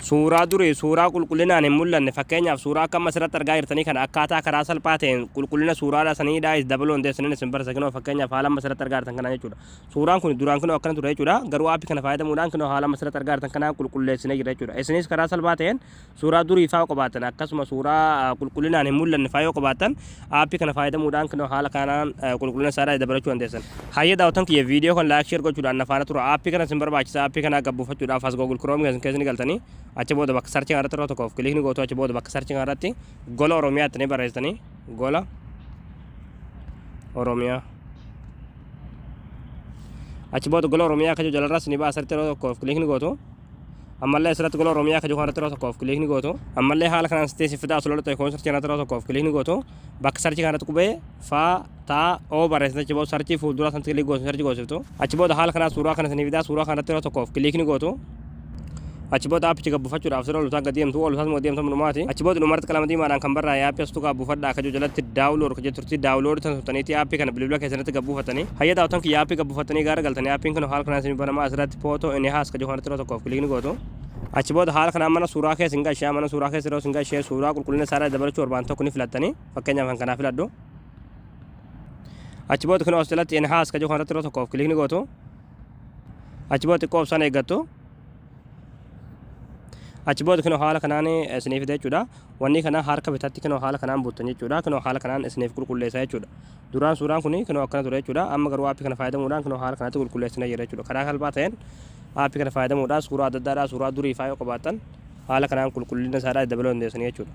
Suuraa durii, suuraa qulqullinaan hin mul'anne, fakkeenyaaf suuraa akka amma asirratti argaa jirtanii kana, akkaataa karaa salphaa ta'een qulqullina suuraadhaa saniidhaa is dabaluu dandeessaniin isin barsiisa. Kinoo, fakkeenyaaf haala amma asirratti argaa jirtan kanaa jechuudha. Suuraan kun duraan kinoo akkana ture jechuudha. Garuu aappii kana fayyadamuudhaan kinoo haala amma asirratti argaa jirtan kanaan qulqulleessinee jira jechuudha. Isinis karaa salphaa ta'een suuraa durii faa qabaattan, akkasuma suuraa qulqullinaan hin mul'anne faa yoo qabaattan, aappii kana fayyadamuudhaan kinoo haala kanaan qulqullina isaadhaa dabalachuu dandeessan. Hayyee daawwattan kiyya, viidiyoo kan like, share gochuudhaan na faana tura. Aappii kana isin barbaachisa. Aappii kana gabbuufachuudhaaf as Google Chrome keessan keessa ni galtanii, achi booda bakka search kanarratti yeroo tokkoof click ni gootu. Achi booda bakka search kanarratti Gola Oromiyaa itti ni barreessitanii, Gola Oromiyaa. Achi booda Gola Oromiyaa akka jiru jalarraas ni ba'a. Asirratti yeroo tokkoof click ni gootu. Ammallee asirratti Gola Oromiyaa akka jiru kanarratti yeroo tokkoof click ni gootu. Ammallee haala kanaan sitti si fidaa. Asirratti ta'e search kanarratti yeroo tokkoof click ni gootu. Bakka search kanarratti qubee faa taa oo barreessitan, achi booda search fuuldura sanatti click gootu, search goosiftu. Achi booda haala kanaan suuraa kana isinii fidaa. Suuraa kanarratti yeroo tokkoof click ni gootu. Achi booda aappicha gabbuufachuudhaaf sirra olutaa gadi deemtu, olutaa gadi deemtu dhumaati. Achi booda dhumarratti qalama diimaadhaan kan barraa'e aappii as tuqaa buufadhaa akka jiru jalatti download kan jettu turti. Download tan tuqxaniiti aappii kana bilbila keessanitti gabbuufatanii. Hayya daawwatan kiyya, aappii gabbuufatanii gaara galtanii, aappiin kun haala kanaan isin banamaa. Asirratti Photo Enhance kan jiru kanarratti yeroo tokkoof click ni gootu. Achi booda haala kanaan mana suuraa keessa hin gashee. Mana suuraa keessa yeroo hin gashee, suuraa qulqullina isaa dabalachuu barbaadan tokko ni filattanii. Fakkeenyaaf kan kanaa filadhu. Achi booda kun as jalatti Enhance kan jiru kanarratti yeroo tokkoof click ni gootu. Achi booda xiqqoo obsaan eeggattu. Achi booda kunoo haala kanaan isiniif fida jechuudha. Wanni kana harka bitaatti kunoo haala kanaan buuttan jechuudha. Kunoo haala kanaan isiniif qulqulleessa jechuudha. Duraan suuraan kun kunoo akkana ture jechuudha. Amma garuu aappii kana fayyadamuudhaan kunoo haala kanatti qulqulleessina jira jechuudha. Karaa salphaa ta'een aappii kana fayyadamuudhaan suuraa adda addaadhaa, suuraa durii faa yoo qabaattan, haala kanaan qulqullina isaadhaa dabaluu dandeessanii jechuudha.